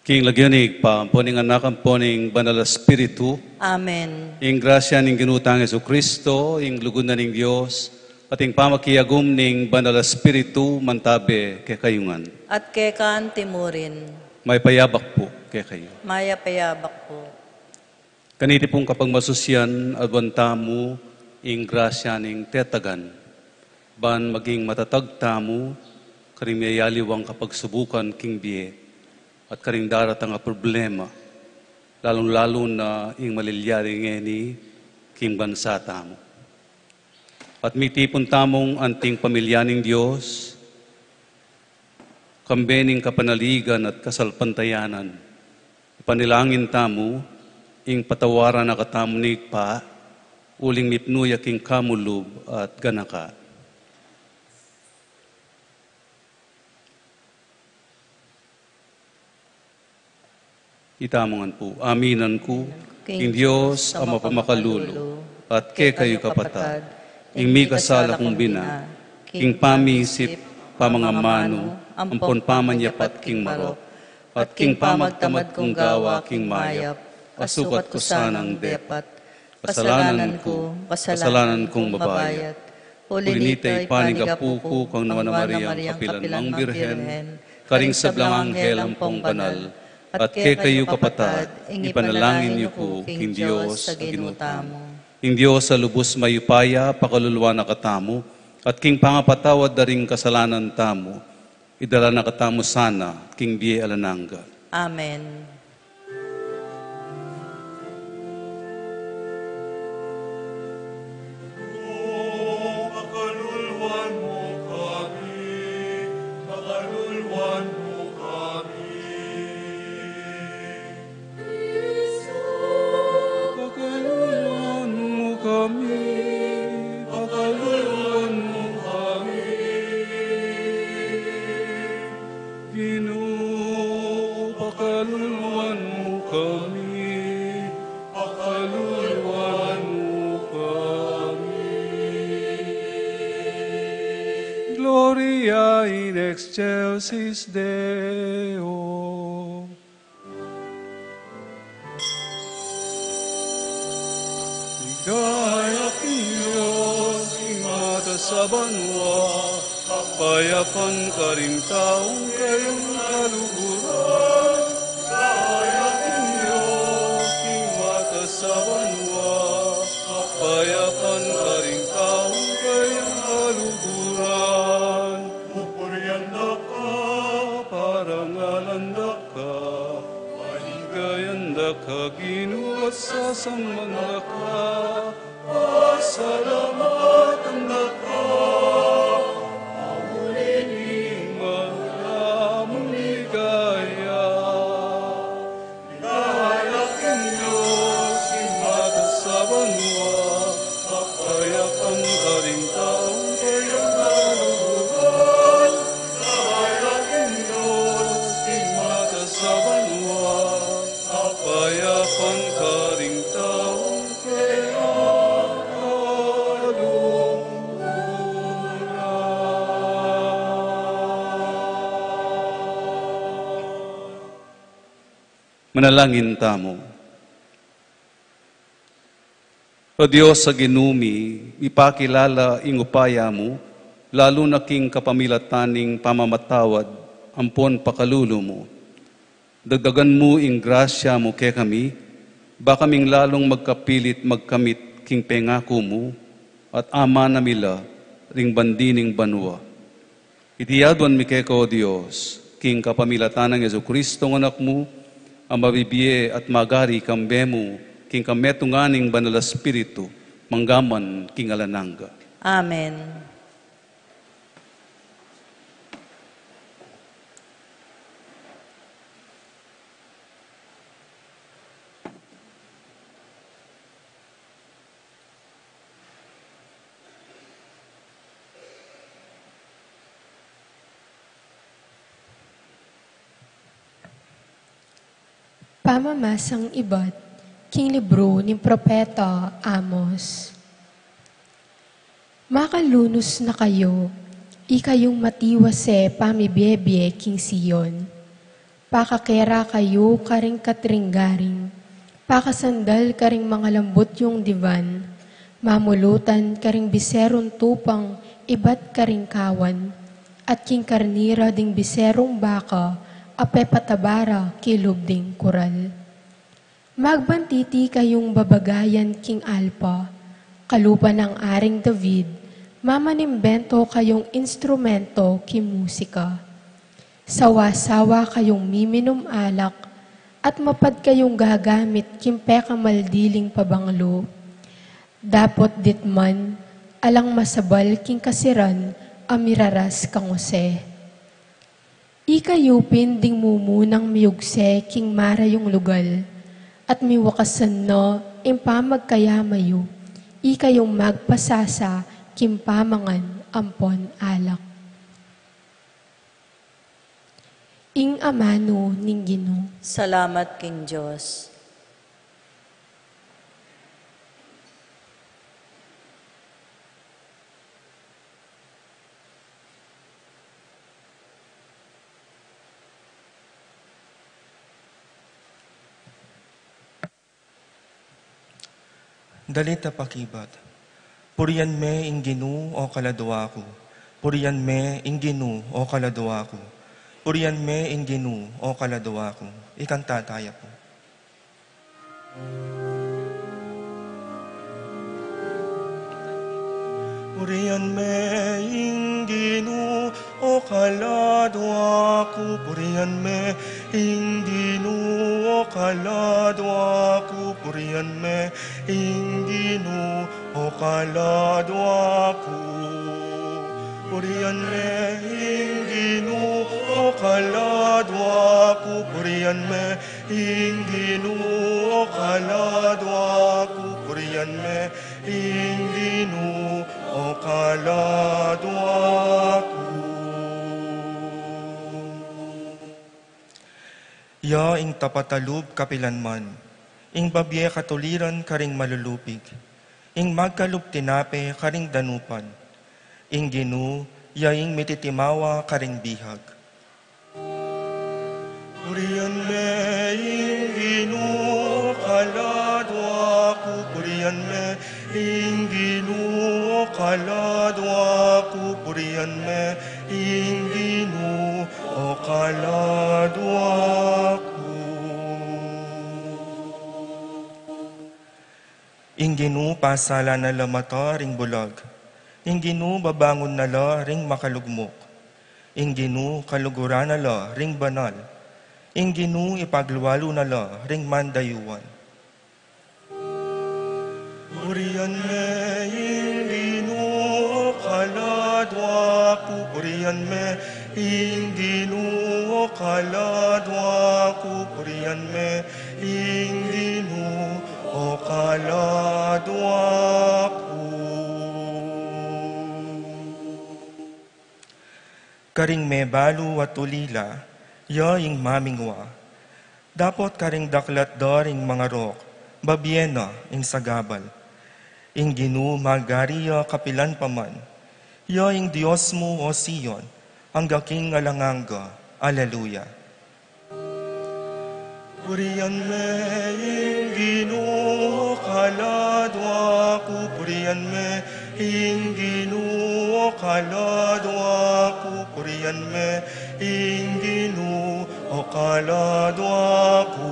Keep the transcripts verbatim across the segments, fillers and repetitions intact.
King lagyu ning Ibpa, ampo ning Anak, ampo ning Banal a Espiritu. Amen. Ing grasya ning Ginu tang Jesucristo, ing lugud na ning Dios, at ing pamakiagum ning Banal a Espiritu, mantabe kekayu ngan. At keka anti murin. Mayap a abak pu kekayu. Mayap a abak pu. Kaniti pung kapagmasusian, aduan tamu ing grasya ning tetagan, ban maging matatag tamu karing miyayaliwang kapagsubukan king bie, at karing daratang a problema, lalung-lalu na ing malilyari ngeni king bansa tamu. At mitipun tamung anting pamilya ning Dios, kambe ning kapanaligan at kasalpantayanan. Ipanalangin tamu, ing patawaran na katamu ning Ibpa, uling mipnu ya king kamulub at ganaka. Itamu ngan pu, aminan ku, king Dios a mapamakalulu, at kekayu kapatad, ing mikasala kung bina, king pamisip, pamangamanu, ampon pamanyapat king marok, at king pamagtamad kung gawa king mayap, asukat ku sanang depat, kasalanan ku, kasalanan kung mabayat. Uli nita, ipanigapu ku kang Nuan a Mariang kapilan mang Birhen, karing sablang anghel ampong banal, at kekayu kapatad, ipanalangin yu ku king Dios a Ginu tamu. Ing Dios a lubus mayupaya, pakaluluan na katamu, at king pangapatawad da ring kasalanan tamu, idala na katamu sana king bie alang angga. Amen. Pakaluluan mu kami, pakaluluan mu kami. Pakaluluan mu kami, pakaluluan mu kami. Ginu, pakaluluan mu kami, pakaluluan mu kami. Gloria in excelsis Deo. Ligaya king Dios king mataas a banua, kapayapan karing taung kayang kaluguran. Ligaya king Dios king mataas a banua, kapayapan karing taung kayang kaluguran. Pupurian da ka, parangalan da ka, paligayan da ka, Ginu, at sasamban da ka, pasalamatan da ka, mauli ning maula mung ligaya. Ligaya king Dios king mataas a banua, kapayapan karing taung kayang kaluguran. Ligaya king Dios king mataas a banua, kapayapan karing taung kayang kaluguran. Manalangin tamu. O Dios a Ginu mi, ipakilala ing upaya mu, lalu na king kapamilatan ning pamamatawad ampon pakalulu mu. Dagdagan mu ing grasya mu kekami, ba kaming lalung magkapilit magkamit king pengaku mu, at amana mi la ring bandi ning banua. Iti aduan mi keka, O Dios, king kapamilatan nang Jesucristo, Anak mu, a mabibie at magari kambe mu, king kametungan ning Banal a Espiritu, mangga man king alang angga. Amen. Pamamasang ibat king libru ning propeta Amos. Makalunus na kayu, ikayung matiwase pamibiebie king Sion. Pakakera kayu karing katring garing, pakasandal karing mangalambut yung divan, mamulutan karing biserung tupang ibat karing kawan, at king karnira ding biserung baka a pepataba ra kilub ding kural. Magbantiti kayung babagayan king alpa, kalupa nang Aring David, mamanimbento kayung instrumento king musika. Sawa-sawa kayung miminum alak, at mapad kayung gagamit king pekamaldiling pabanglu. Dapot ditman, alang masabal king kasiran a miraras kang Jose. Ikayu pin ding mumunang miugse king marayung lugal, at miwakasan na ing pamagkayama yu, ikayung magpasasa king pamangan ampon alak. Ing amanu ning Ginu. Salamat king Dios. Dalit a pakibat. Purian me ing Ginu, o kaladua ku. Purian me ing Ginu, o kaladua ku. Purian me ing Ginu, o kaladua ku. Ikanta taya pu. Purian me ing Ginu, o kaladua ku, purian me ing Ginu, o kaladua ku, purian me ing Ginu, o kaladua ku. Purian me ing Ginu, o kaladua ku, purian me ing Ginu, o kaladua ku, purian me ing Ginu, o kaladua ku. Ya ing tapat a lub kapilanman, ing babie katuliran karing malulupig, ing magkalub tinape karing danupan, ing Ginu, ya ing mititimawa karing bihag. Purian me ing Ginu, o kaladua ku, purian me ing Ginu, o kaladua ku, purian me ing Ginu, o kaladua ku. Ing Ginu pasalan na la mata ring bulag. Ing Ginu babangun na la ring makalugmok. Ing Ginu kaluguran na la ring banal. Ing Ginu ipaglualu na la ring mandayuan. Purian me ing Ginu, o kaladua ku, purian me ing Ginu, o kaladua ku, purian me ing Ginu, o kaladua ku. Karing mebalu at ulila, ya ing mamingwa. Dapot karing daklat da ring mangarok, babie na ing sagabal. Ing Ginu magari ya kapilan pa man. Ya ing Dios mu, o Sion, angga king alang angga. Aleluya. Purian me ing Ginu, o kaladua ku, purian me ing Ginu, o kaladua ku, purian me ing Ginu, o kaladua ku.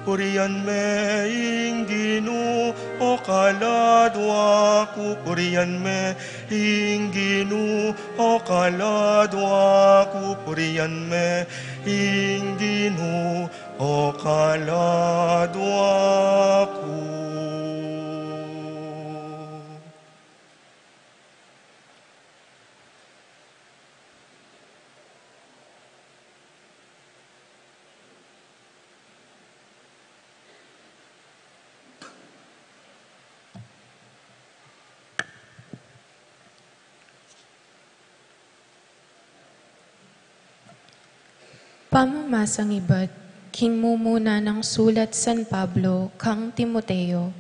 Purian me ing Ginu, o kaladua ku, purian me ing Ginu, o kaladua ku, purian me ing Ginu, o kaladua ku. Pamamasang ibat king mumuna nang sulat San Pablo kang Timoteo.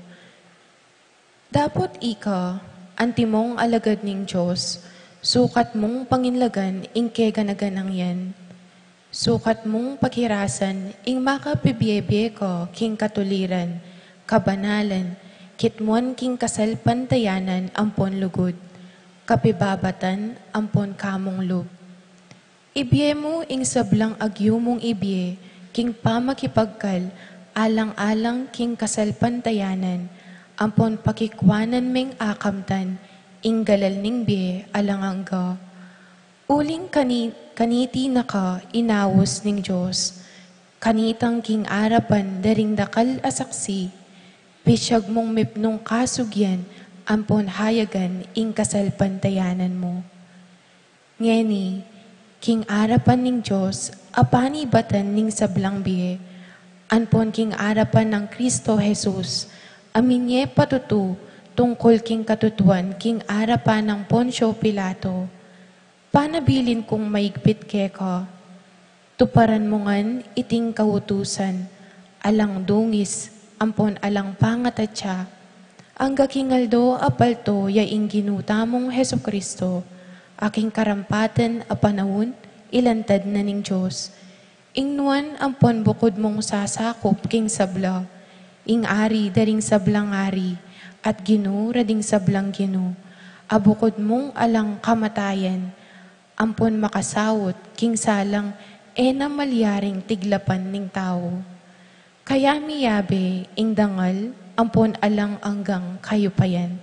Dapot ika, antimong alagad ning Dios, sukat mung panginlagan ing keganaganang yan. Sukat mung pakirasan ing makapibie-bie ka king katuliran, kabanalan, kitmuan king kasalpantayanan ampon lugud, kapibabatan ampon kamung lub. Ibie mu ing sablang agyu mung ibie king pamakipagkal alang-alang king kasalpantayanan, ampon pakikwanan meng akamtan ing galal ning bie alang angga. Uling kani-, kaniti na ka inaus ning Dios, kanitang king arapan da ring dakal a saksi, pisyag mung mipnung kasugyan ampon hayagan ing kasalpantayanan mu. Ngeni, king arapan ning Dios a panibatan ning sablang bie, ampon king arapan nang Kristo Jesus, a minye patutu tungkul king katutuan king arapan nang Poncio Pilato, panabilin kung maigpit keka. Tuparan mu ngan iting kautusan, alang dungis, ampon alang pangatatsa, angga king aldo a palto ya ing Ginu tamung Jesucristo, a king karampatan a panaun ilantad na ning Dios. Ing nuan ampon bukud mung sasakup king sabla, ing Ari da ring sablang ari, at Ginu da ring sablang ginu, a bukud mung alang kamatayan, ampon makasaut king salang e na malyaring tiglapan ning tau. Kaya miyabe ing dangal ampon alang anggang kayupayan.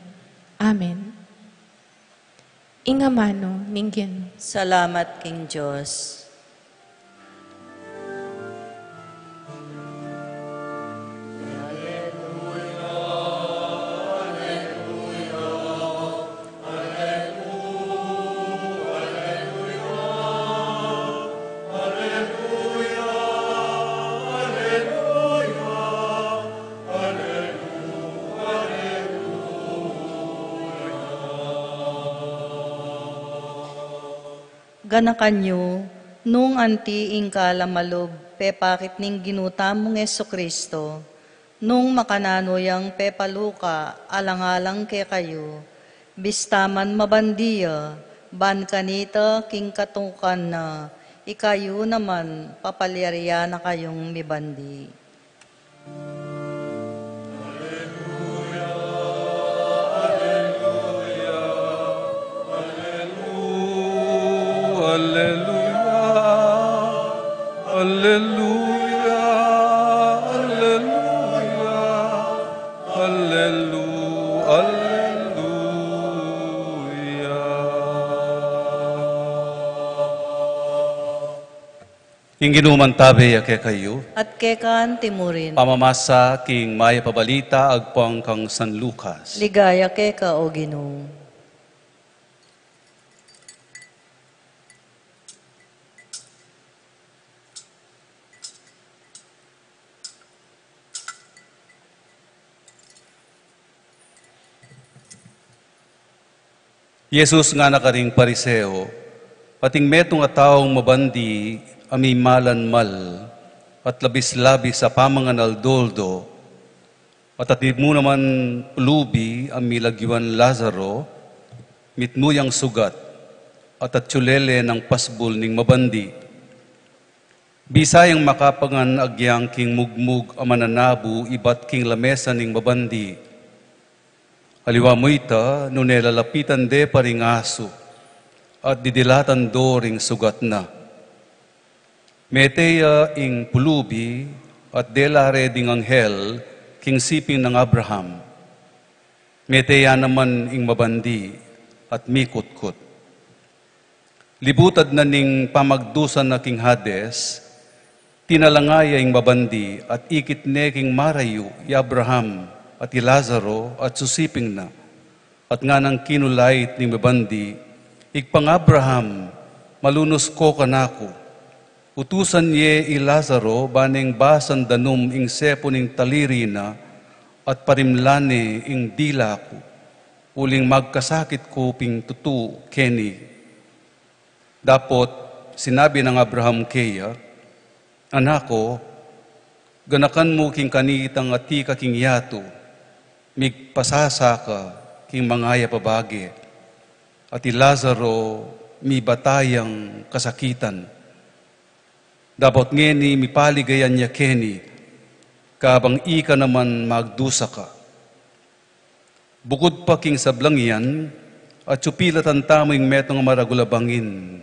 Amen. Ing amanu ning Ginu. Salamat king Dios. Ganakan yu, nung anti ing kalamalub pepakit ning Ginu tamung Jesucristo, nung makananu yang pepaluka alang-alang kekayu, bista man mabandi ya, ban kanita king katukan na, ikayu naman papalyarian na kayung mibandi. Alleluia, alleluia, alleluia, allelu-, alleluia. Ing Ginu mantabe ya kekayu. At keka anti mu rin. Pamamasa king Mayap a Balita agpang kang San Lucas. Ligaya keka, O Ginu. Jesus ngana karing Pariseo, ating metung a taung mabandi a mimalanmal at labis-labis a pamanganaldo-aldo, at atin mu naman pulubi a milagyuan Lazaro, mitmu yang sugat, at atiu lele nang pasbul ning mabandi. Bisa yang makapangan agyang king mugmug a mananabu ibat king lamesa ning mabandi. Aliwa mu ita, nune lalapitan de pa ring asu, at didilatan do ring sugat na. Mete ya ing pulubi, at dela re ding anghel king siping nang Abraham. Mete ya naman ing mabandi, at mikutkut. Libutad na ning pamagdusa na king Hades, tinalanga ya ing mabandi, at ikit ne king marayu i Abraham, at i Lazaro, at susiping na. At nganang kinulait ning mabandi, Ibpang Abraham, malunus ko kanaku. Utusan ye i Lazaro, ba neng basan danum ing sepu ning taliri na, at parimlan ne ing dila ku. Uling magkasakit ku pin tutu keni. Dapot sinabi nang Abraham keya, Anak ku, ganakan mu king kanitang atiu ka king yatu, migpasasa ka king mangayap a bage, at i Lazaro mibata yang kasakitan. Dapot ngeni mipaligayan ya keni, kabang ika naman magdusa ka. Bukud pa king sablang iyan, atyu pilatan tamu ing metung a maragul a bangin.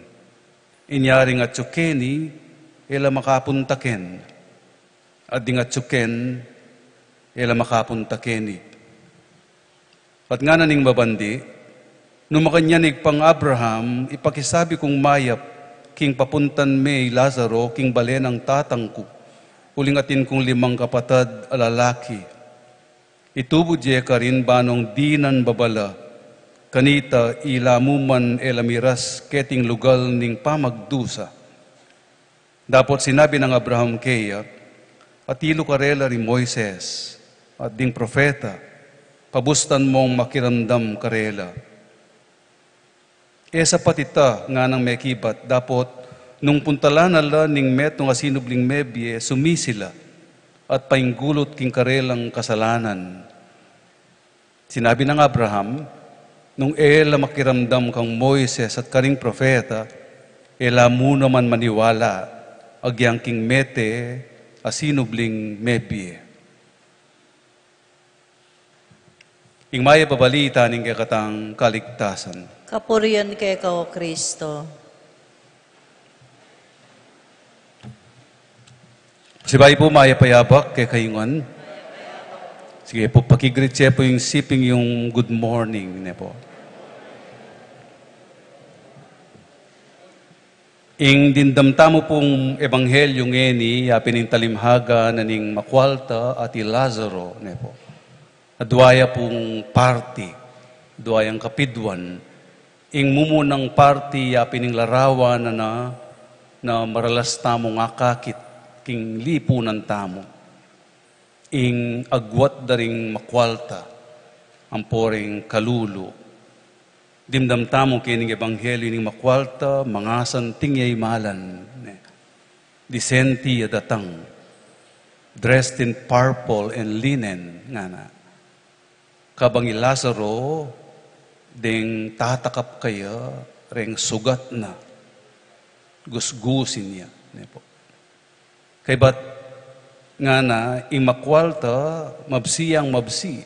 Inya ring atyu keni, e la makapunta ken. At ding atyu ken, e la makapunta keni. At ngana ning mabandi, nu makanyan Ibpang Abraham, ipakisabi kung mayap king papuntan me i Lazaro king bale nang tatang ku, uling atin kung limang kapatad a lalaki. Itubud ye karin banong dinan babala, kanita ila mu man e la miras keting lugal ning pamagdusa. Dapot sinabi nang Abraham keya, atilu karela ri Moises at ding propeta, pabustan mong makiramdam karela. E sapat ita, nganang mekibat, dapot nung puntalan na la ning metung a sinubling mebie, sumisi la at painggulut king karelang kasalanan. Sinabi nang Abraham, nung e la makiramdam kang Moises at karing propeta, e la mu naman maniwala agyang king mete a sinubling mebie. Ing mayap a balita ning kekatang kaligtasan. Kapurian keka, O Kristo. Sibayu pu, mayap a yabak kekayu ngan. Sige pu, pakigreet ye pu ing siping yung good morning, ne pu. Ing dimdam tamu pung ebanghelyu ngeni, ya pin ing talimhaga na ning makwalta at i Lazaro, ne pu. Adwa ya pung parti, adwa yang kapidwan. Ing mumunang parti, ya pin ing larawan na, na maralas tamung akakit king lipunan tamu. Ing agwat da ring makwalta ampo ring kalulu. Dimdam tamu kening ebanghelyu ning makwalta, mangasanting ya imalan, ne. Disenti ya datang, dressed in purple and linen, ngana. Kabang i Lazaro, deng tatakap kaya reng sugat na, gusgusin ya, ne pu. Kaybat ngana, ing makwalta, mabsi yang mabsi.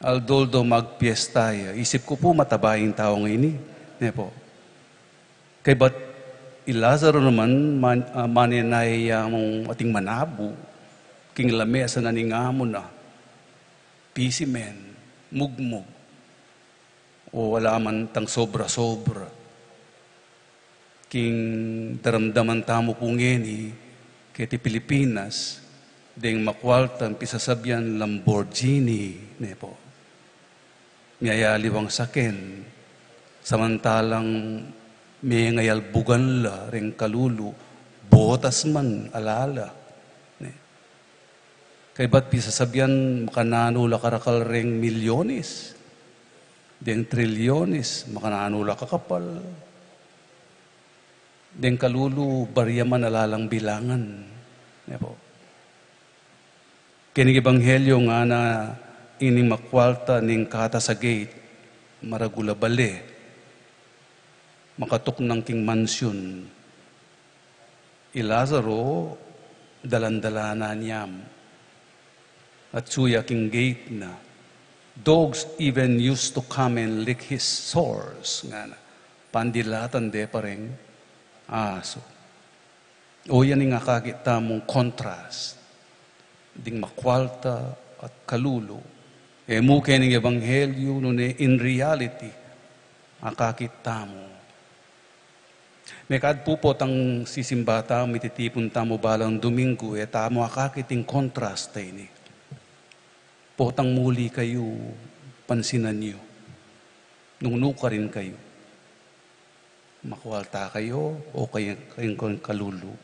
Aldo-aldo magpiesta ya. Isip ku pu mataba ing tau ngeni, ne pu. Kaybat i Lazaro naman, man-, ah, manenaya ya mung ating manabu, king lamesa na ning amu na. Pisimen, mugmug. O ala man tang sobra-sobra. King daramdaman tamu pu ngeni, keti Pilipinas, deng makwalta ing pisasabian Lamborghini, ne pu. Miyayaliwang saken, samantalang mengayalbugan la reng kalulu, botas man ala la, ne. Kaybat pisasabian, makananu la karakal reng milyones, deng trilyones, makananu la kakapal. Deng kalulu, barya man ala lang bilangan. Ne pu. Kening ebanghelyu ngana, ining makwalta ning katas a gate, maragul a bale, makatuknang king mansion. I Lazaro, dalan-dalanan ya mu. Atsu ya king gate na. Dogs even used to come and lick his sores, ngana. Pandilatan de pa reng asu. O, yan ing akakit tamung contrast. Ding makwalta at kalulu. E mu kening ebanghelyu, nune in reality, akakit tamu. Mekad pu potang sisimba tamu, mititipun tamu balang Domingo, e tamu akakit ing contrast a ini. Potang muli kayu, pansinan yu. Nung nukarin kayu. Makwalta kayu, o kayung, kayung kalulu.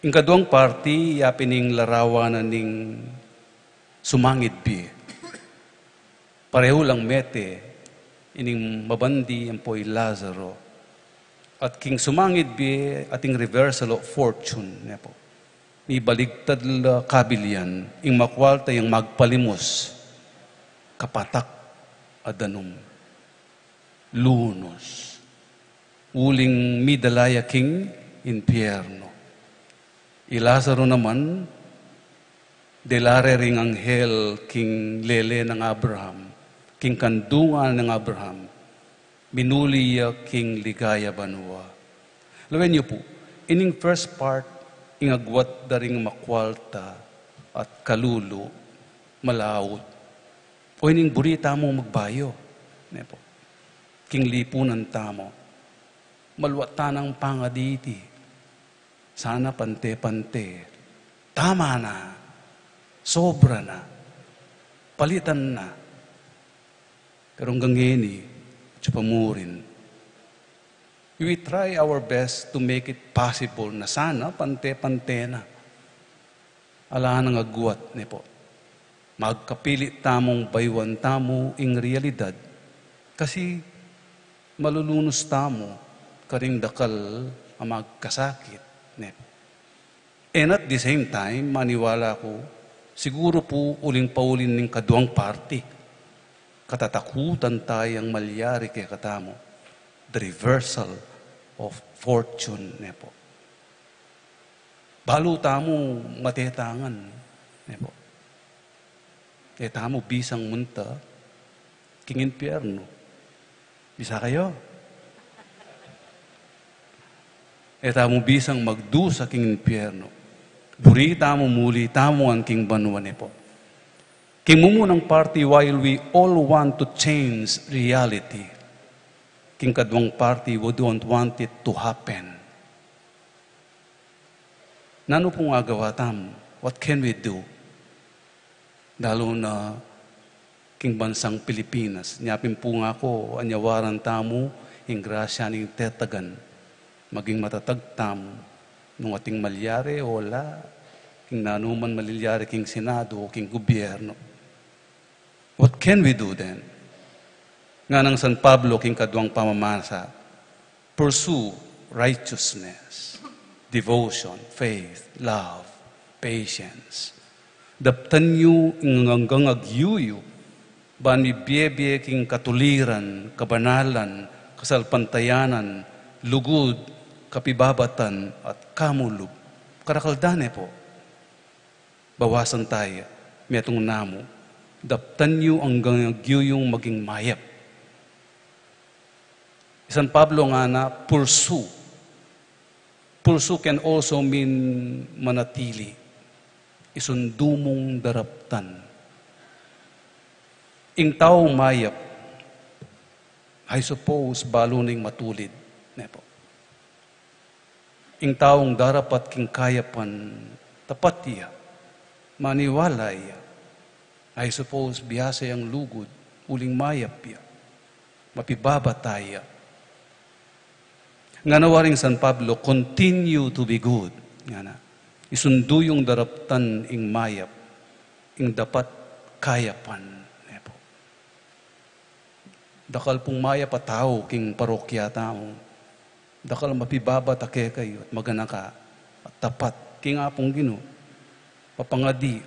Ing kaduang parti, ya pin ing larawan na ning sumangid bie. Parehu lang mete, ining mabandi ampo i Lazaro. At king sumangid bie, ating reversal of fortune, ne pu. Mibaligtad la kabilian, ing makwalta yang magpalimus, kapatak a danum. Lunus. Uling midala ya king impierno. I Lazaro naman, dela re ring anghel king lele nang Abraham, king kandungan nang Abraham, minuli ya king Ligaya banua. Lawen yu pu, ining first part, ing agwat da ring makwalta at kalulu, malaut. O ining buri tamung magbayu, ne pu. King lipunan tamu, maluat tanang pangadi iti. Sana pante-pante. Tama na. Sobra na. Palitan na. Pero anggang ngeni, atyu pa mu rin. We try our best to make it possible na sana pante-pante na. Ala nang agwat, ne pu. Magkapili tamung bayuan tamu ing realidad, kasi malulunus tamu karing dakal a magkasakit, ne pu. And at the same time, maniwala ku, siguru pu uling pauli ning kaduang parti, katatakutan tayang malyari kekatamu, the reversal of fortune, ne pu. Balu tamu matetangan, ne pu. E tamu bisang munta king impierno. Bisa kayu? E tamu bisang magdusa king impierno. Buri tamu, muli tamu ngan king banua, ne pu. King mumunang parti, while we all want to change reality, king kaduang parti, we don't want it to happen. Nanu pung agawa tamu? What can we do? Lalu na king bansang Pilipinas. Nya pin pu ngaku, anyawaran tamu ing grasya ning tetagan. Maging matatag tamu nung ating malyari o ala, king nanuman malilyari king Senado o king gobyerno. What can we do then? Ngana nang San Pablo king kaduang pamamasa, pursue righteousness, devotion, faith, love, patience. Daptan yu ing anggang agyu yu, ban mibie-bie king katuliran, kabanalan, kasalpantayanan, lugud, kapibabatan, at kamulub. Karakal da, ne pu. Bawasan taya, metung namu, daptan yu anggang agyu yung maging mayap. I San Pablo ngana, pursue. Pursue can also mean manatili. Isundu mung daraptan. Ing taung mayap, I suppose, balu ning matulid, ne pu. Ing taung darapat king kayapan, tapat ya, maniwala ya. I suppose, biasa yang lugud, uling mayap ya. Mapibabata ya. Ngana wari ning San Pablo, continue to be good. Ngana, isundu yung daraptan ing mayap, ing dapat kayapan, ne pu. Dakal pung mayap a tau king parokya tamu. Dakal mapibabata kekayu at maganaka at tapat king Apung Ginu. Papangadi,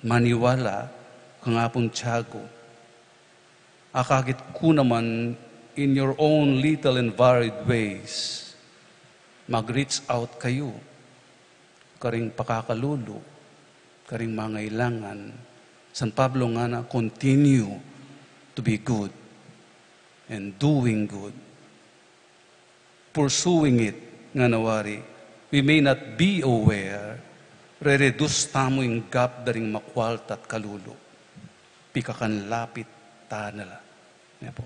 maniwala kang Apung Tiago. Akakit ku naman, in your own little and varied ways, mag-reach out kayu karing pakakalulu, karing mangailangan. San Pablo ngana, continue to be good and doing good. Pursuing it, ngana wari, we may not be aware, re-reduce tamu ing gap da ring makwalta at kalulu. Pikakanlapit ta na la. Ne pu.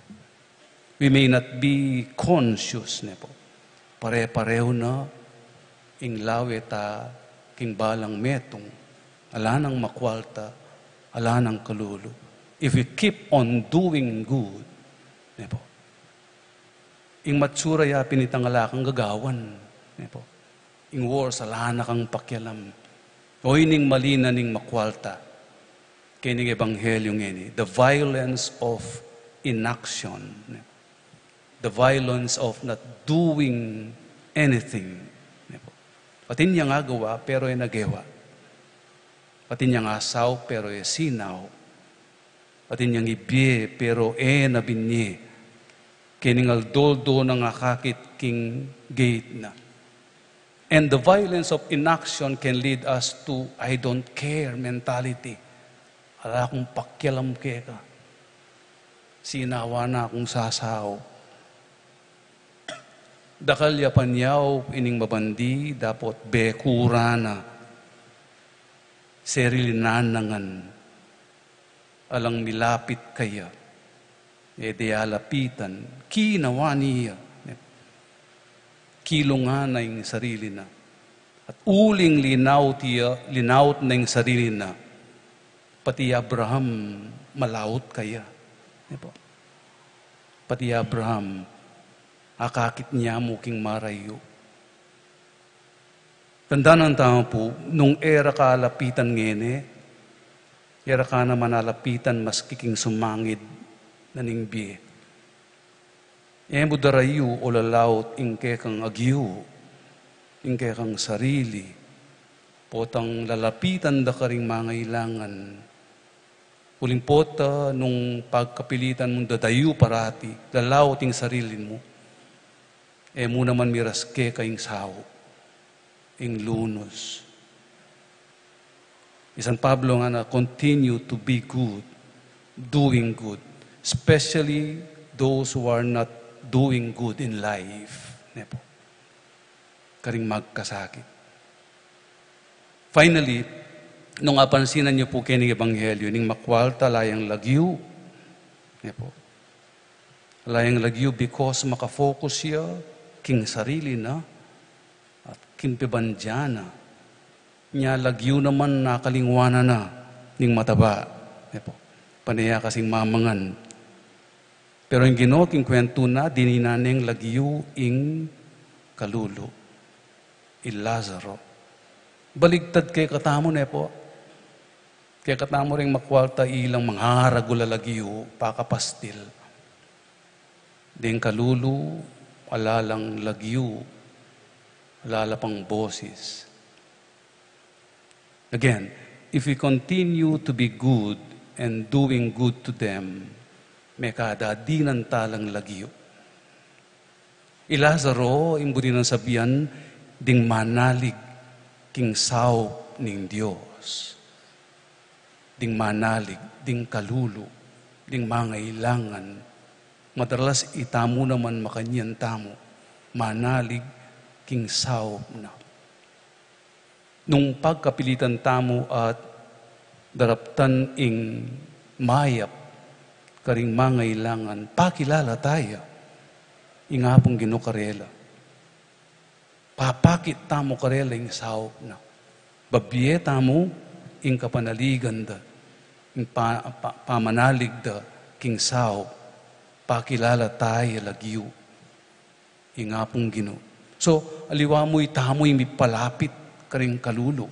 We may not be conscious, ne pu. Pare-pareho na ing lawe ta king balang metung, ala nang makwalta, ala nang kalulu. If we keep on doing good, ne pu. Ing matsura ya pin itang ala kang gagawan, ne pu. Ing worse, ala na kang pakialam. O ining mali na ning makwalta. Keng ebanghelyo ngeni, the violence of inaction, ne? The violence of not doing anything, ne pu. Atin yang agawa, pero e na gewa. Atin yang asaw, pero e sinaw. Atin yang ibie, pero e na binie. Keng aldo-aldo nang akakit king gate na. And the violence of inaction can lead us to "I don't care" mentality. Ala kung pakialam keka. Sinawa na kung sasaup. Dakal ya panyaup ining mabandi, dapot bekura na. Sarili na ngan. Alang milapit kaya. E de ya lapitan, kinawa ne ya. Kilungan na ing sarili na. At uling linaut ya, linaut na ing sarili na. Pati Abraham, malaut kaya. Di ba? Pati Abraham, akakit ne mu king marayu. Tandanan tamu pu, nung e ra ka lapitan ngeni, e ra ka naman alapitan maski king sumangid na ning bie. E mu darayu o lalaut ing kekang agiu, ing kekang sarili, potang lalapitan da karing mangailangan. Uling pota nung pagkapilitan mung dadayu parati, lalaut ing sarili mu. E mu naman miras keka ing saup, ing lunus. I San Pablo ngana, "Continue to be good, doing good, especially those who are not doing good in life." Ne pu. Karing magkasakit. Finally, nung apansinan yu pu keni ing ebanghelyu, ning makwalta ala yang lagyu. Ne pu. Ala yang lagyu because makafocus ya king sarili na at king pibandian na. Nya lagyu naman, akalingwanan na ning mataba. Ne pu. Pane ya kasing mamangan. Pero ing Ginu king kwentu na, dininan neng lagyu ing kalulu. I Lazaro. Baligtad kekatamu, ne pu. Kekatamu ring makwalta ilang mangaragul a lagyu, pakapastil. Deng kalulu, ala lang lagyu, ala la pang bosis. Again, if we continue to be good and doing good to them, mekadadinan ta lang lagyu. I Lazaro, ing buri nang sabian, ding manalig king saup ning Dios. Ding manalig, ding kalulu, ding mangailangan. Madalas itamu naman makanyan tamu, manalig king saup na. Nung pagkapilitan tamu at daraptan ing mayap karing mangailangan, pakilala ta ya ing Apung Ginu karela. Papakit tamu karela ing saup na. Babie tamu ing kapanaligan da, ing pa-, pa-, pamanalig da king saup, pakilala ta ya lagyu ing Apung Ginu. So, aliwa mu itamu ing mipalapit karing kalulu.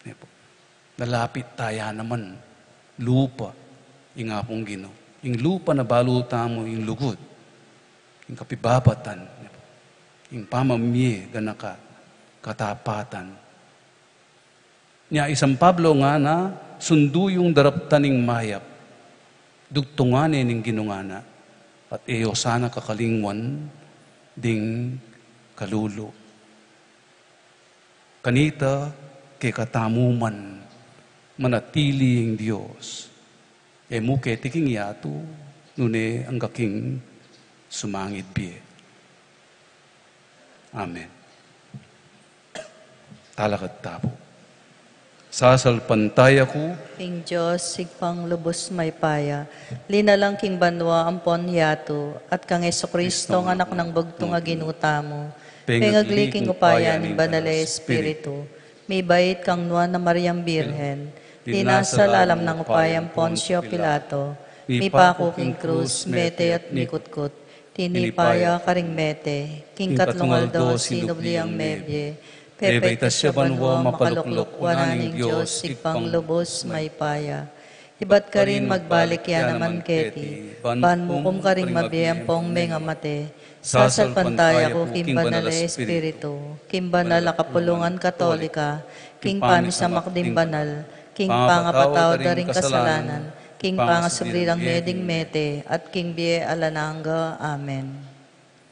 Ne pu. Nalapit ta ya naman lupa ing Apung Ginu. Ing lupa na balu tamu ing lugud, ing kapibabatan, ne pu. Ing pamamie, ganaka, katapatan. Nya i San Pablo ngana, sundu yung daraptan ing mayap, dugtungan ne ning Ginu ngana, at e yo sana kakalingwan ding kalulu. Kanita, kekatamu man, manatili ing Dios. E mu keti king yatu, nune angga king sumangid bie. Amen. Talakad ta pu. Sasalpantaya ku king Dios, Ibpang lubus mayupaya, linalang king banua ampon yatu, at kang Jesucristo, Anak nang bugtung a Ginu tamu, pengagli king upaya ning Banal a Espiritu, mibait kang Nuan a Mariang Birhen, dinasal alam nang upaya nang Poncio Pilato, mipaku king krus, mete at mikutkut, tinipa ya karing mete, king katlung aldo sinubli yang mebie, pepaitas ya banua, makalukluk wanan ning Dios, Ibpang lubus mayupaya. Ibat karin magbalik ya naman keti, ban mukum karing mabie ampong mengamate. Sasalpantaya ku king Banal a Espiritu, king banal a kapulungan Katolika, king pamisamak ding banal, king pangapatawad da ring kasalanan, king pangasubli rang mie ding mete, at king bie alang angga. Amen.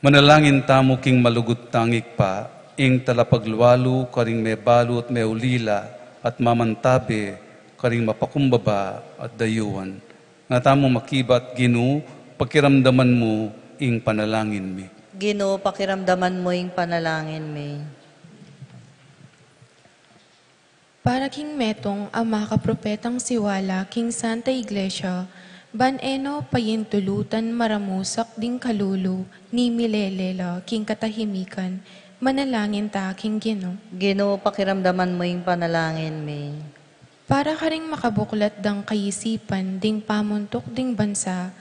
Manalangin tamu king malugud tang Ibpa, ing talapaglualu karing mebalu at meulila, at mamantabe karing mapakumbaba at dayuan. Nga tamu makibat, Ginu, pakiramdaman mu ing panalangin mi. Ginu, pakiramdaman mu ing panalangin mi. Para king metung a makapropetang siwala king Santa Iglesia, ban e no payintulutan maramusak ding kalulu ning milelela king katahimikan, manalangin ta king Ginu. Ginu, pakiramdaman mu ing panalangin mi. Para karing makabuklat dang kaisipan ding pamuntuk ding bansa,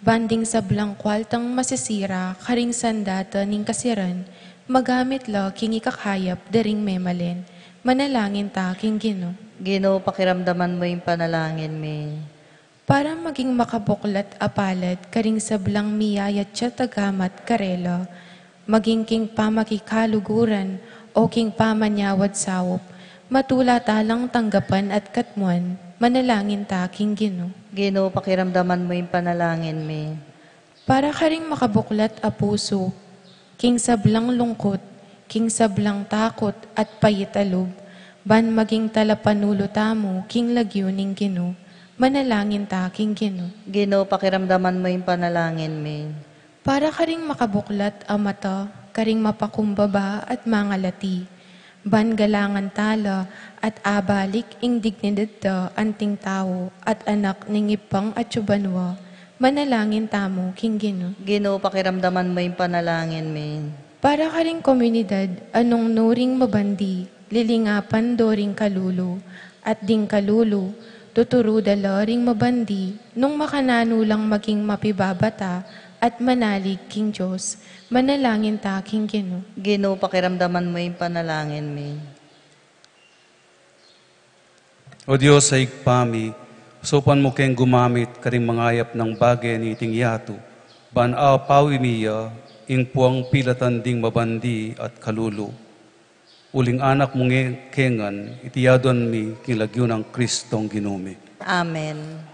ban ding sablang kwaltang masisira karing sandata ning kasiran, magamit la king ikakayap da ring memalen, manalangin ta king Ginu. Ginu, pakiramdaman mu ing panalangin mi. Para maging makabuklat a palad karing sablang miyayatsa tagamat karela, maging king pamakikaluguran o king pamanyawad saup, matula ta lang tanggapan at katmuan, manalangin ta king Ginu. Ginu, pakiramdaman mu ing panalangin mi. Para karing makabuklat a pusu, king sablang lungkut, king sablang takut at pait a lub, ban maging talapanulu tamu king lagyu ning Ginu, manalangin ta king Ginu. Ginu, pakiramdaman mu ing panalangin mi. Para karing makabuklat a mata, karing mapakumbaba at mangalati, ban galangan ta la at abalik ing dignidad da anting tau at anak ning Ibpang atsu banua, manalangin tamu king Ginu. Ginu, pakiramdaman mu ing panalangin mi. Para karing komunidad a nung nu ring mabandi, lilingapan do ring kalulu, at ding kalulu, tuturu da la ring mabandi, nung makananu lang maging mapibabata at manalig king Dios, manalangin ta king Ginu. Ginu, pakiramdaman mu ing panalangin mi. O Dios a Ibpa mi, saupan mu keng gumamit karing mangayap nang bage niting yatu, ban apawi mi ya ing puang pilatan ding mabandi at kalulu. Uling anak mu nge kengan, iti yaduan mi king lagyu nang Kristong Ginu mi. Amen.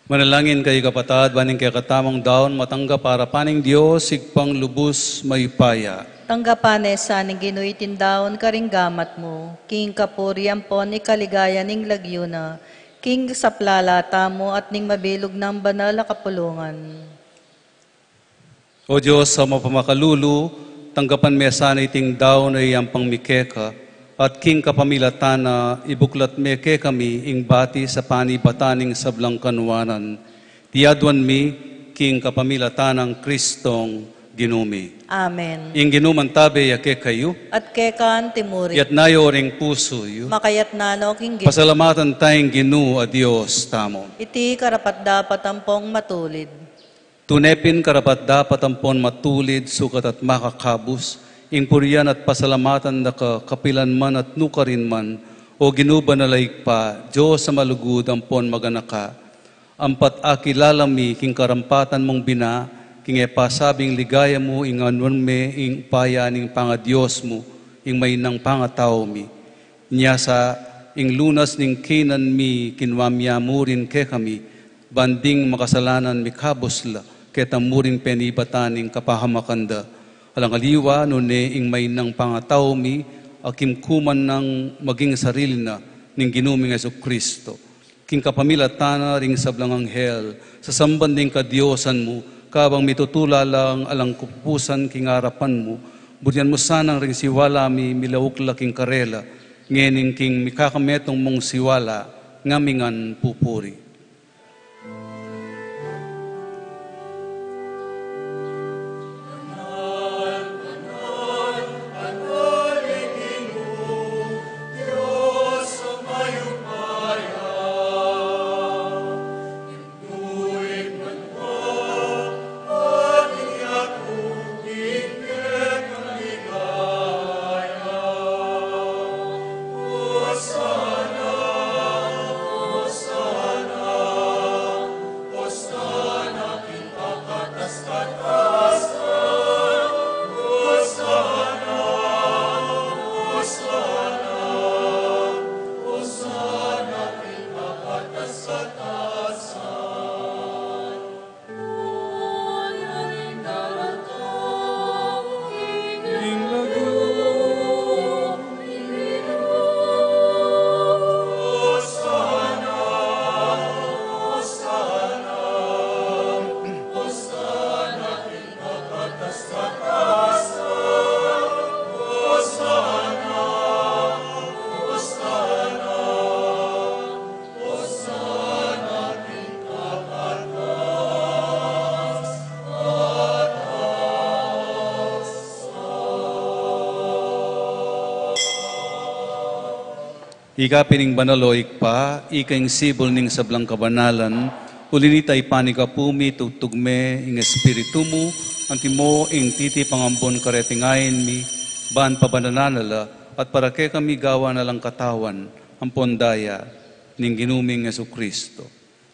Manalangin kayu, kapatad, ban ing kekatamung daun matanggap arapan ning Dios, Ibpang lubus mayupaya. Tanggapan na sa ning Ginu iting daun karing gamat mu, king kapurian ampon ikaligaya ning lagyu na, king saplala tamu at ning mabilug nang banal a kapulungan. O Dios a mapamakalulu, tanggapan me sana iting daun a iyampang mi keka, at king kapamilatan na ibuklat me kekami ing batis a panibatan ning sablang kanuanan. Iti aduan mi king kapamilatan nang Kristong Ginu mi. Amen. Ing Ginu mantabe ya kekayu. At keka anti mu rin. Iyatas yu ring pusu yu. Makayatas no king Ginu. Pasalamatan taya ing Ginu a Dios tamu. Iti karapat-dapat ampong matulid. Tune pin karapat-dapat ampon matulid, sukat at makakabus, ing purian at pasalamatan da ka kapilan man at nukarin man, O Ginu banal a Ibpa, Dios a malugud ampon maganaka. Ampat akilala mi king karampatan mung bina, king e pasabing ligaya mu, ing anuan me ing upaya ning pangadios mu, ing mainang pangatau mi. Inya sa ing lunas ning kinan mi kinua mi ya mu rin kekami, ban ding makasalanan mikabus la, keta mu ring penibatan ing kapahamakan da. Alang aliwa, nune ing mainang pangatau mi, akimkuman nang maging sarili na ning Ginu ming Jesucristo. King kapamilatan na ring sablang anghel, sasamban ding kadiosan mu, kabang mitutula lang alang kapupusan king arapan mu, burian mu sanang ring siwala mi milauk la king karela, ngening king mikakametung mung siwala, ngami ngan pupuri. Ika pin ing banal, o Ibpa, ika ing sibul ning sablang kabanalan, uli na nita ipanikapu mi, tugtug me ing Espiritu mu, antimo ing titipang ambon kareting ain mi, ban pabanalan na la, at para kekami gawan na lang katawan ampon daya ning Ginu ming Jesucristo.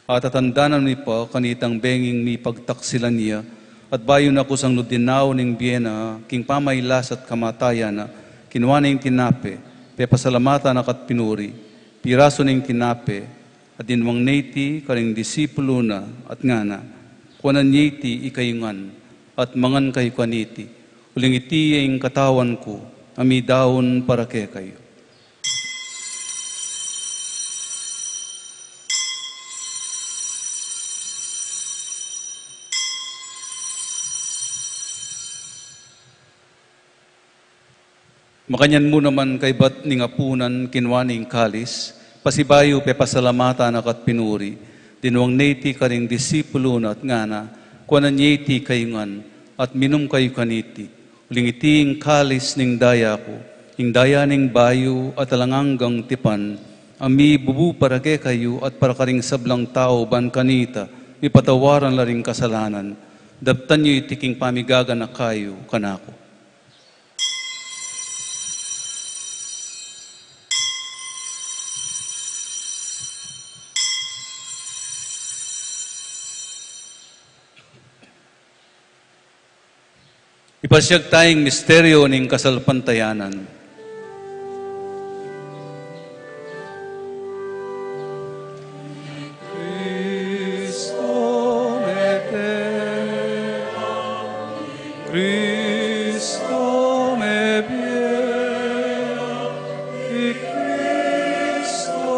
At tatandanan mi pa kanitang benging mipagtaksilan ya, at bayu na kusang ludinaw ning bie na king pamailas at kamatayan na, kinua ne ing tinape, pepasalamatan na ka't pinuri, pirasu ne ing tinape, at dinwang ne iti karing disipulu na, at ngana, kuanan ye iti ikayu ngan, at mangan kayu kaniti, uling iti ya ing katawan ku, a midaun para kekayu. Makanyan mu naman kaybat ning apunan, kinua ne ing kalis, pasibayu pepasalamatan na ka't pinuri, dinwang ne iti karing disipulu na at ngana, kuanan ye iti kayu ngan, at minum kayu kaniti, uling iti ing kalis ning daya ku, ing daya ning bayu at alang anggang tipan, a mibubu para kekayu at para karing sablang tau ban kanita mipatawaran la ring kasalanan. Daptan yu iti king pamigaganaka yu kanaku. Ipasiag taya ing misteryu ning kasalpantayanan. Cristo mebie, i Cristo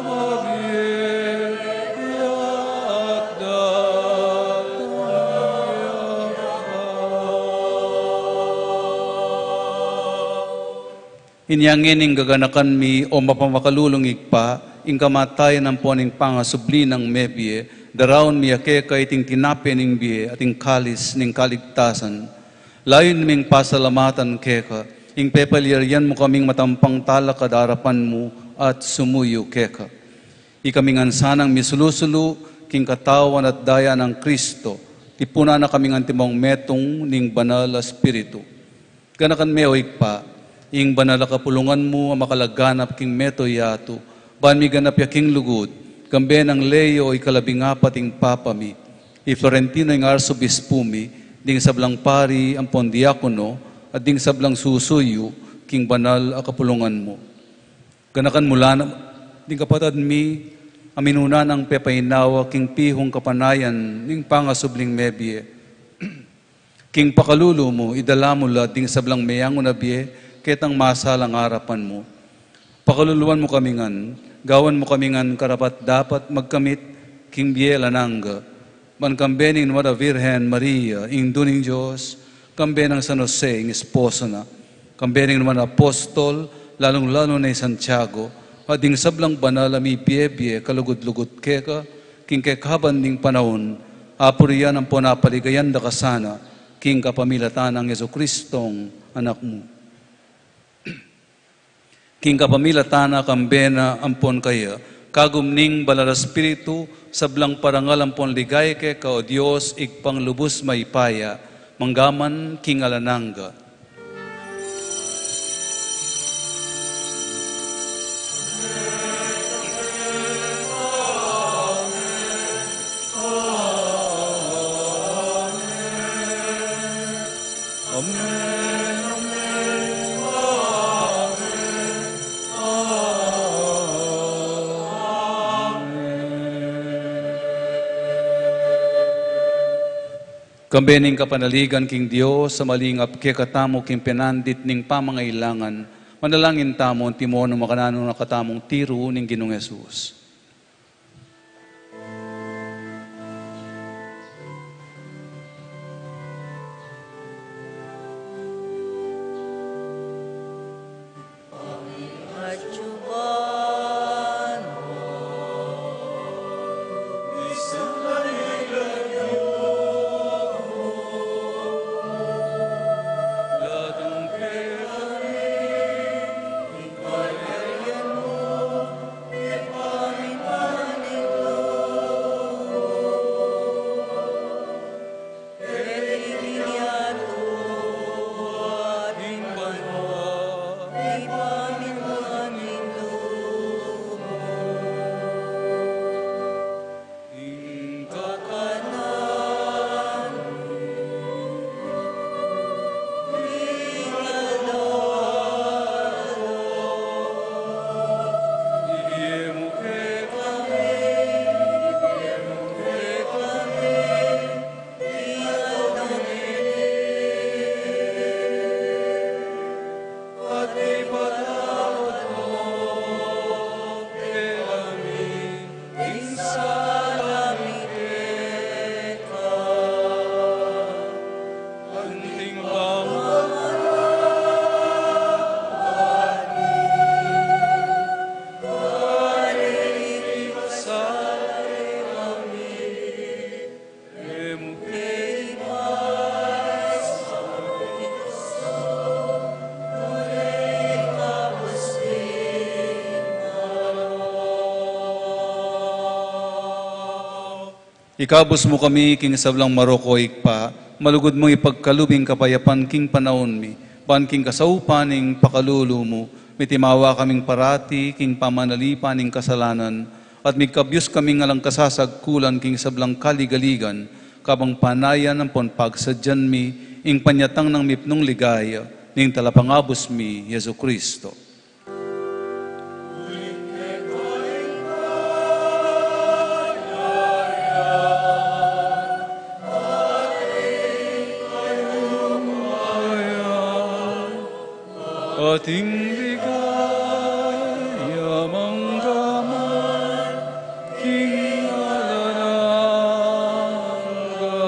mebie, at datang ya. Inya ngeni gaganakan mi, o mapamakalulung Ibpa, ing kamatayan ampon ing pangasubli nang mebie, daraun mi ya keka iting tinape ning bie at ing kalis ning kaligtasan. Layun ming pasalamatan keka ing pepalyarian mu kaming matampang talakad king arapan mu at sumuyu keka. Ikami ngan sanang misulu-sulu king katawan at daya nang Cristo, tipunan na kaming antimong metung ning Banal a Espiritu. Ganakan me, o Ibpa, ing banal a kapulungan mu a makalaganap king mabilug a yatu, ban miganap ya king lugud, kambe nang Leo ikalabing apat ing Papa mi, i Florentino ing Arsobispu mi, ding sablang pari ampon diakono, at ding sablang susuyu king banal a kapulungan mu. Ganakan mu la ding kapatad mi a minuna nang pepainawa king pihung kapanayan ning pangasubling mebie. King pakalulu mu, idala mu la ding sablang meangu na bie ketang masalang arapan mu. Pakaluluan mu kami ngan, gawan mu kami ngan karapat-dapat magkamit king bie alang angga. Ban kambe ning Nuan a Virgen Maria, Indu ning Dios, kambe nang San Jose, ing esposo na, kambe ning Nuan a Apostol, lalung-lalu na i Santiago, at ding sablang banal a mibie-bie kalugud-lugud keka, king kekaban ding panaun, apurian ampon apaligayan da ka sana, king kapamilatan nang Jesucristong Anak mu. King kapamilatan na, kambe na ampon kaya, kagum ning Banal a Espiritu, sablang parangal ampon ligaya keka, o Dios, Ibpang lubus mayupaya, mangga man king alang angga. Amen, amen, amen, amen. Kambe ning kapanaligan king Dios a malingap kekatamu king penandit ning pamangailangan, manalangin tamu antimo nung makananu na katamung tiru ning Ginung Jesus. Ikabus mu kami king sablang marok, o Ibpa, malugud mung ipagkalub ing kapayapan king panaun mi, ban king kasaupan ning pakalulu mu, mitimawa kaming parati king pamanalipan ning kasalanan, at migkabyus kaming alang kasasagkulan king sablang kaligaligan, kabang panayan ampon pagsadyan mi ing panyatang nang mipnung ligaya ning Talapangabus mi, Jesucristo. Ating ligaya manggaman king alang angga.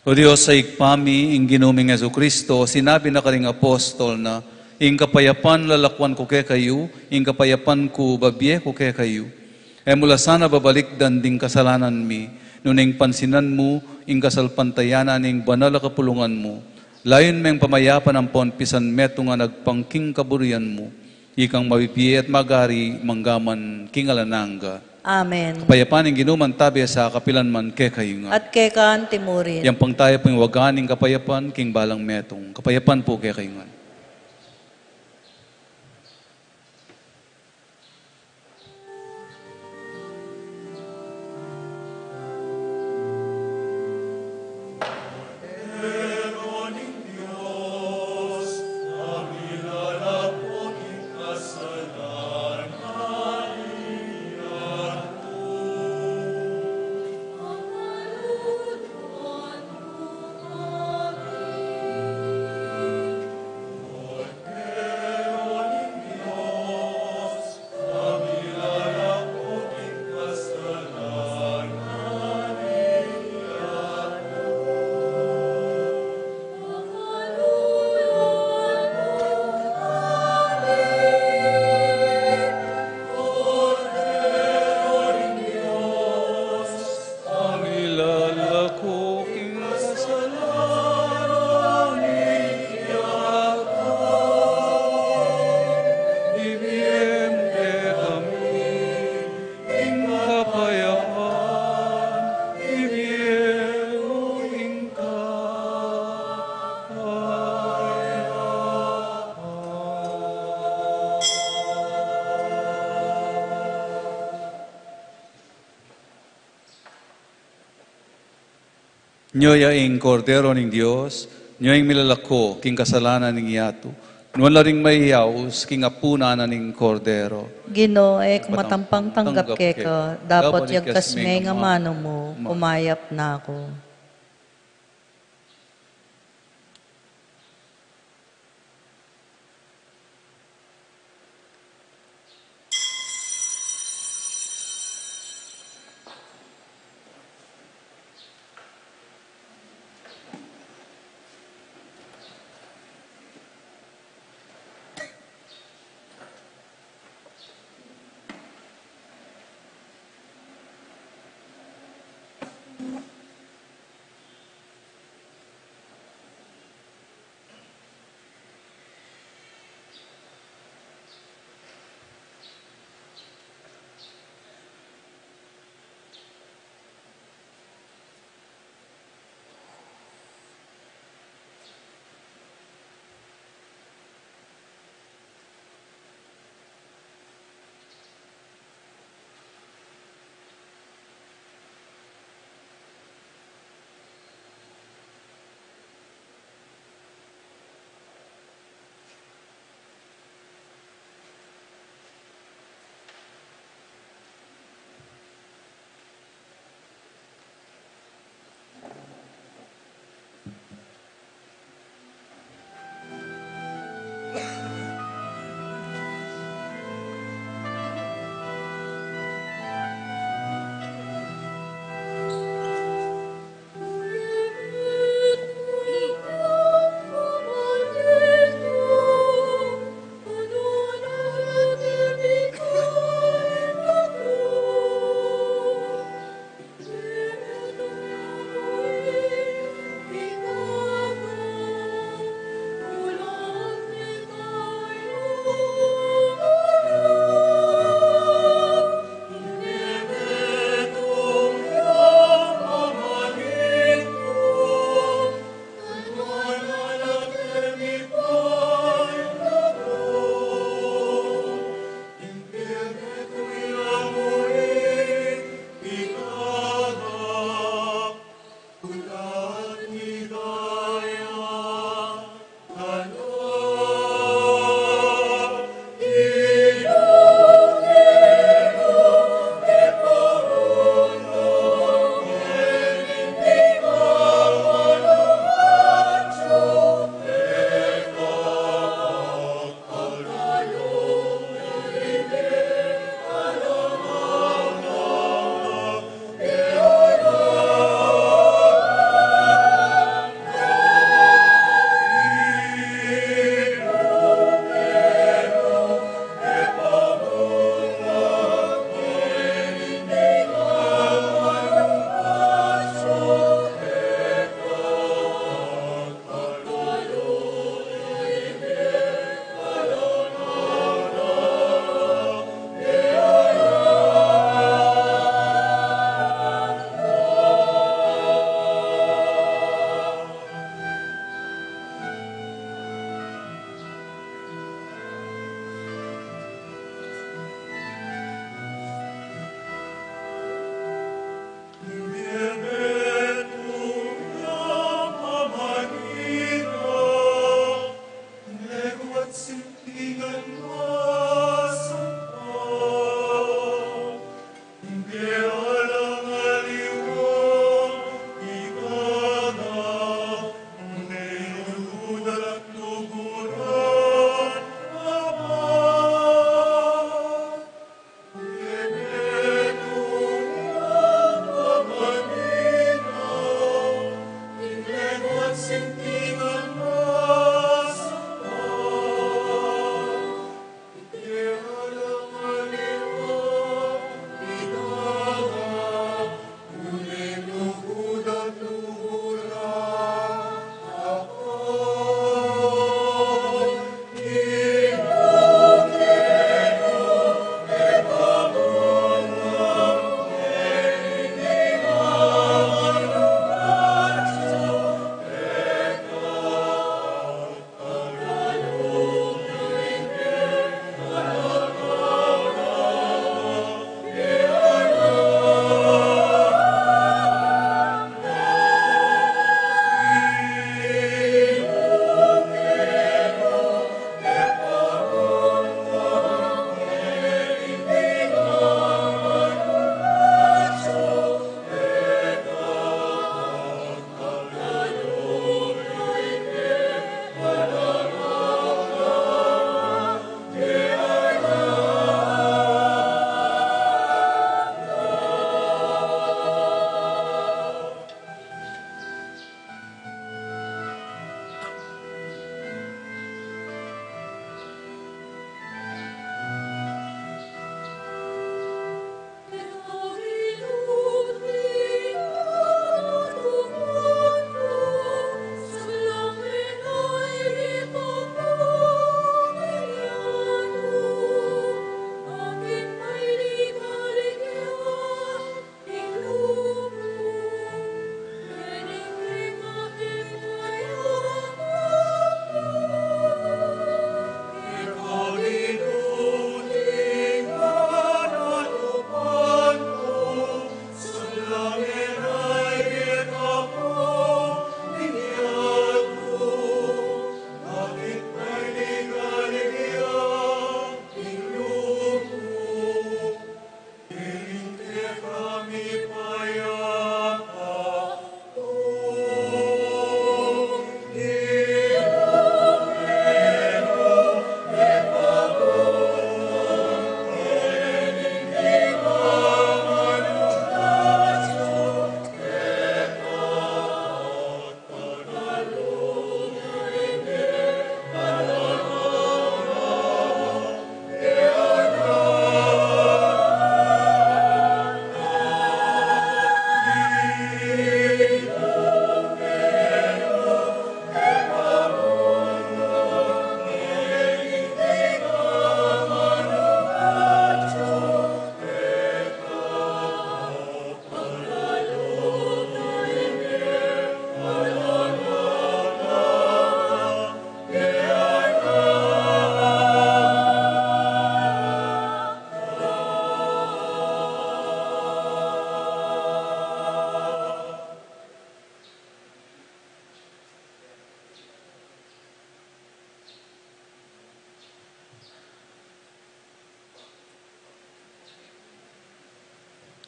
O Dios a Ibpa mi, ing Ginu ming Jesucristo, sinabi na karing apostol na, "Ing kapayapan lalakuan ku kekayu, ing kapayapan ku babie ku kekayu." E mu la sana babalikdan ding kasalanan mi, nune ing pansinan mu ing kasalpantayanan ning banal a kapulungan mu. Layun meng pamayapan ampon pisanmetungan agpang king kaburian mu, ikang mabibie at magari manggaman king alang angga. Amen. Kapayapan ning Ginu mantabe sa kapilan man kekayu ngan. At keka anti mu rin. Yang pang tayu pung wagan ning kapayapan king balang metung. Kapayapan pu kekayu ngan. Ang ilalako king kasalanan ning yatu, ibie mu kekami ing kapayapan, ibie mu ing kapayapan. Nyo ya ing Kordero ning Dios, nyo ing milalako king kasalanan ning yatu. Nuan la ring mayayaus king apunan na ning Kordero. Ginu, e ku matampang tanggap keka, dapot yagkas me ing amanu mu, kumayap na ku.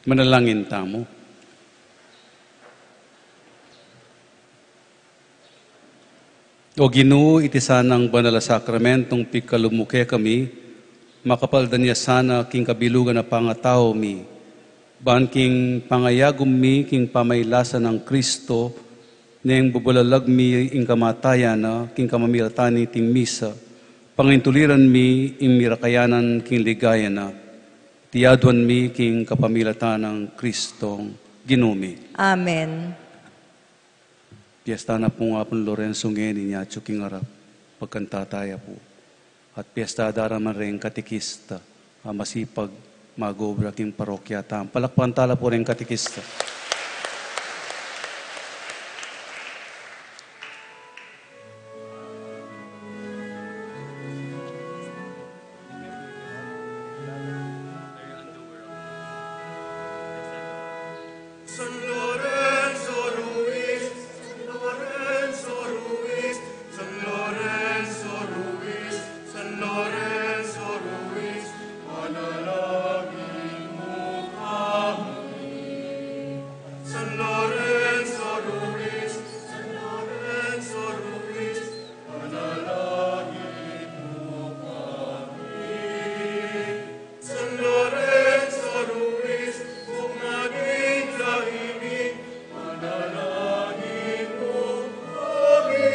Manalangin tamu. O Ginu, iti sanang banal a sakramentong pikalub mu kekami, makapaldan ya sana king kabilugan a pangatau mi, ban king pangayagum mi king pamaylasa nang Kristo, neng bubulalag mi ing kamatayan na king kamamilatan niting misa, pangintuliran mi ing mirakayanan king ligaya na, tiyaduan mi king kapamilatan nang Kristong Ginu mi. Amen. Piesta na pu ning Apung Lorenzo ngeni, inya atyu king arap, pagkanta taya pu. At piesta da raman reng katekista, a masipag mag-obra king parokya tamu. Palakpakan tala pu reng katekista. San Lorenzo Ruiz, San Lorenzo Ruiz, San Lorenzo Ruiz, San Lorenzo Ruiz, panalangin mu kami. San Lorenzo Ruiz, San Lorenzo Ruiz, panalangin mu kami. San Lorenzo Ruiz, bunga ning tibe mi, panalangin mu kami.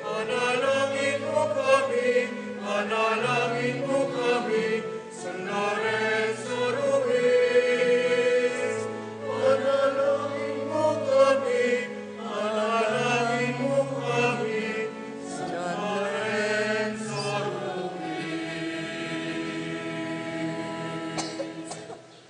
Panalangin mu kami, panalangin mu kami, San Lorenzo Ruiz. Panalangin mu kami, panalangin mu kami, San Lorenzo Ruiz.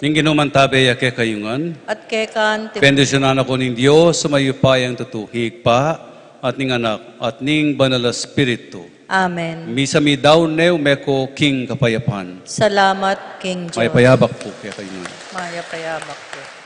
Ing Ginu mantabe ya kekayu ngan. At keka naman. Bendisyunan na kayu ning Dios a mayupayang tutu, Ibpa, at ning Anak, at ning Banal a Espiritu. Amen. Misa mi daun ne, ume ko king kapayapan. Salamat king Dios. Mayap a abak pu kekayu ngan. Mayap a abak pu.